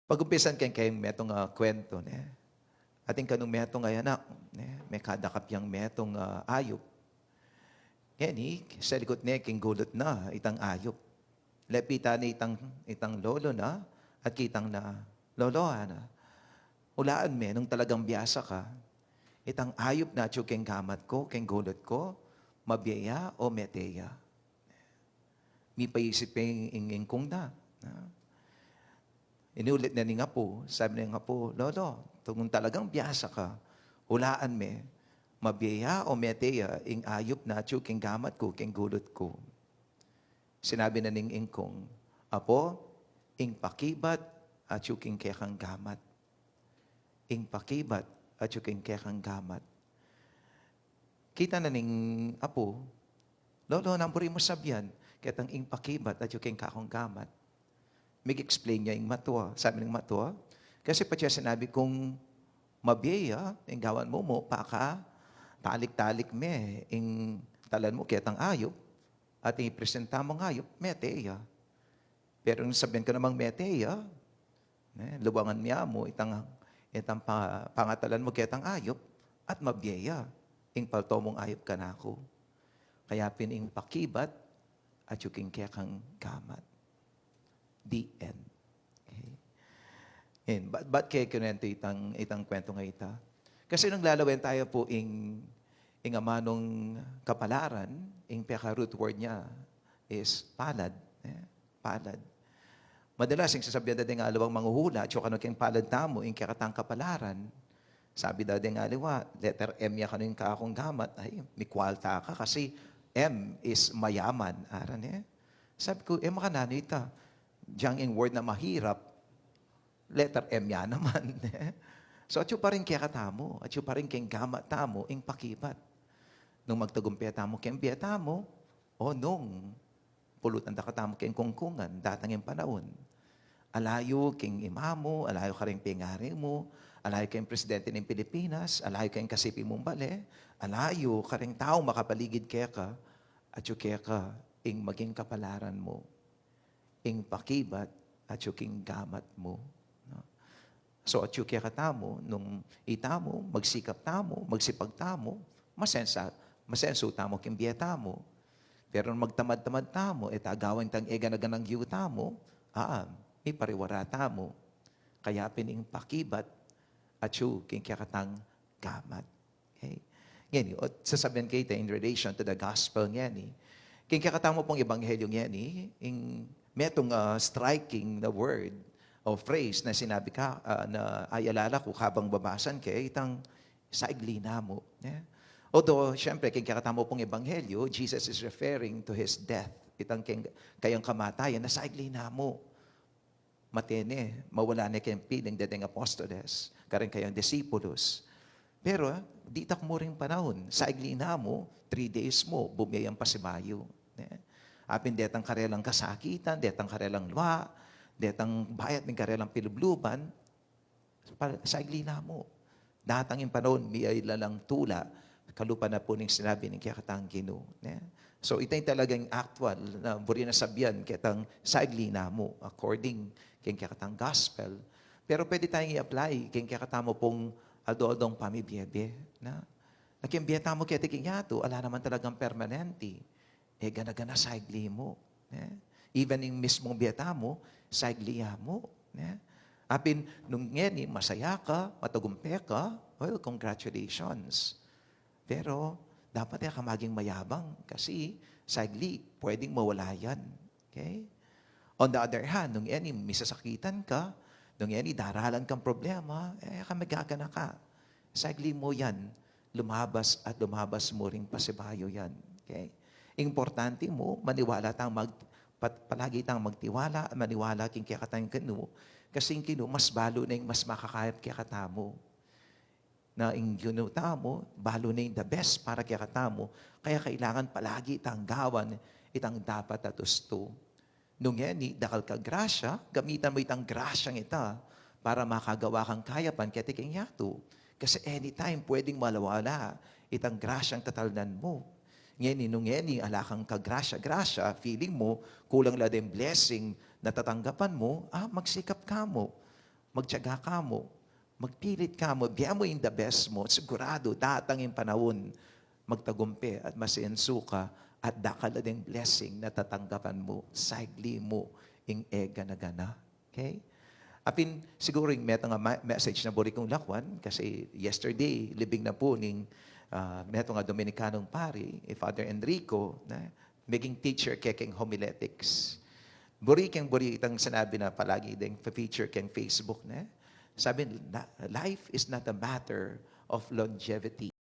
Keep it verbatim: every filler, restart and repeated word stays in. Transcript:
Pag-umpisan ke keng metung a kuwentu, ne? Atin kanung metung a anak, ne? Mekadakap yang metung a ayup. Ngeni, selikut ne king gulut na itang ayup. Lepitan ne itang, itang lolo na, at kitang na, "Lolo, ana, ulaan me nung talagang biasa ka, itang ayup na atyu keng gamat ku, keng gulut ku, mabie ya o mete ya?" Mipaisip ing, ing, ingkung na. Na? Inulit na ning apu, sabi ning apu, "Lolo, nung talagang biasa ka, ulaan me, mabie ya o mete ya ing ayup na atyu keng gamat ku, keng gulut ku?" Sinabi na ning ingkung, "Apo, ing pakibat atyu keng kekang gamat. Ing pakibat atyu keng kekang gamat." Kita na ning apu, "Lolo, nanu buri mung sabyan ketang ing pakibat atyu keng kekang gamat?" Mig-explain ya ing matua. Sabi ning matua, "Kasi patse sinabi kung mabie ya ing gawan mu, mu, pakatalik-talik me ing talan mu ketang ayup, at ing ipresenta mung ayup, mete ya. Pero nung sabyan ku namang mete ya, ne, lubangan me mu itang, itang pa-, pangatalan mu ketang ayup, at mabie ya ing palto mung ayup kanaku. Kaya pin ing pakibat atyu keng kekang gamat." The end. Okay. Ngayon, ba't, ba't ke kinuwento itang, itang kwento nga ita? Kasi nung lalawen tayo pu ing, ing amanung kapalaran, ing peka-root word niya is palad. Eh? Palad. Madalas, ing sasabyan da ding aliwang manghuhula, atyu kanu keng palad tamu, ing kekatang kapalaran. Sabi da ding aliwa, "Letter M ya kanu ing kakung gamat." Ay, mikwalta ka kasi M is mayaman. Aran, eh. Sabi ku, "E, makananu ita? Diyang ing word na mahirap, letter M ya naman." So, atyu pa rin kekatamu, atyu pa rin keng gamat tamu, ing pakibat. Nung magtagumpe tamu keng bie tamu, o nung pulutan da katamu keng kungkungan, datang ing panaun. Ala yu keng ima mu, ala yu kareng pengari mu, ala yu keng presidente ning Pilipinas, ala yu keng kasipi mung bale, ala yu kareng taung makapaligid keka, atyu keka ing maging kapalaran mu, ing pakibat atyu king gamat mu. No? So, atyu kekatamu, nung itamu, magsikap tamu, magsipag tamu, masensa, masensu tamu king bie tamu. Pero nung magtamad-tamad tamu, e ta gawan itang e gana-ganang yu tamu, aa, mipariwara tamu. Kaya pin ing pakibat atyu king kekatang gamat. Okay? Ngeni, o, sasabyan ke ita in relation to the gospel ngeni. King kekatamu pung ebanghelyo ngeni, ing metung, ah, striking na word o phrase na sinabi ka, ah, na ayalala ku kabang babasan ke, itang saigli na mu. Ne? Although, siyempre, king kekatamu pung ebanghelyo, Jesus is referring to his death. Itang keng-, kayang kamatayan na saigli na mu. Mate ne, mawala ne keng piling deng apostoles, kareng kayang disipulos. Pero, ah, ditak mu ring panaun, saigli na mu, three days mu, bumie yang pasibayu. Ne? Apin detang karelang kasakitan, detang karelang lwa, detang bayat ning karelang pilubluban, pa-, saigli na mu. Datang ing panaun, mie la lang tula, kalupa na pu ning sinabi ning kekatang Ginu. Ne? So, ita ing talagang actual na buri na sabyan ketang saigli na mu, according keng kekatang gospel. Pero pwede tayang i-apply keng kekatamu pung aldo-aldong pamibiebe, na? Na keng bie tamu keti king yatu, ala naman talagang permanente. E gana-gana saigli mu, ne? Even ing mismung bie tamu, saigli ya mu, ne? Apin, nung ngeni, masaya ka, matagumpe ka, well, congratulations. Pero, dapat e ka maging mayabang kasi saigli, pwedeng mawala yan. Okay? On the other hand, nung ngeni, misasakitan ka, nung ngeni, daralan kang problema, e ka magagana ka. Saigli mu yan, lumabas at lumabas mu ring pasibayu yan. Okay? Importante mu, maniwala tang mag-, pat-, palagi tang magtiwala, maniwala king kekatang Ginu, kasi ing Ginu mas balu na ing mas makakayap kekatamu. Na ing Ginu tamu, balu na ing the best para kekatamu, kaya kailangan palagi tang gawan itang dapat a tustu. Nung ngeni, dakal ka grasya, gamitan mu itang grasyang ita para makagawa kang kayapan keti king yatu. Kasi anytime, pwedeng mawala itang grasyang tatalnan mu. Ngeni, nung ngeni, ala kang kagrasya-grasya, feeling mu, kulang la deng blessing na tatanggapan mu, ah, magsikap ka mu. magtiyaga ka mu, magpilit ka mu, bie mu ing the best mu, siguradu datang ing panaun, magtagumpe at masensu ka, at dakal na ding blessing na tatanggapan mu, sagli mu ing e gana-gana. Okay? Apin, siguru ing metung a ma-, message na buri kung lakwan, kasi yesterday, libing na pu ning, ah, metung a Dominikanong pari, i Father Enrico, na, meging teacher keng homiletics. Buri keng buri itang sinabi na palagi deng feature keng Facebook, na. Sabi, na, life is not a matter of longevity.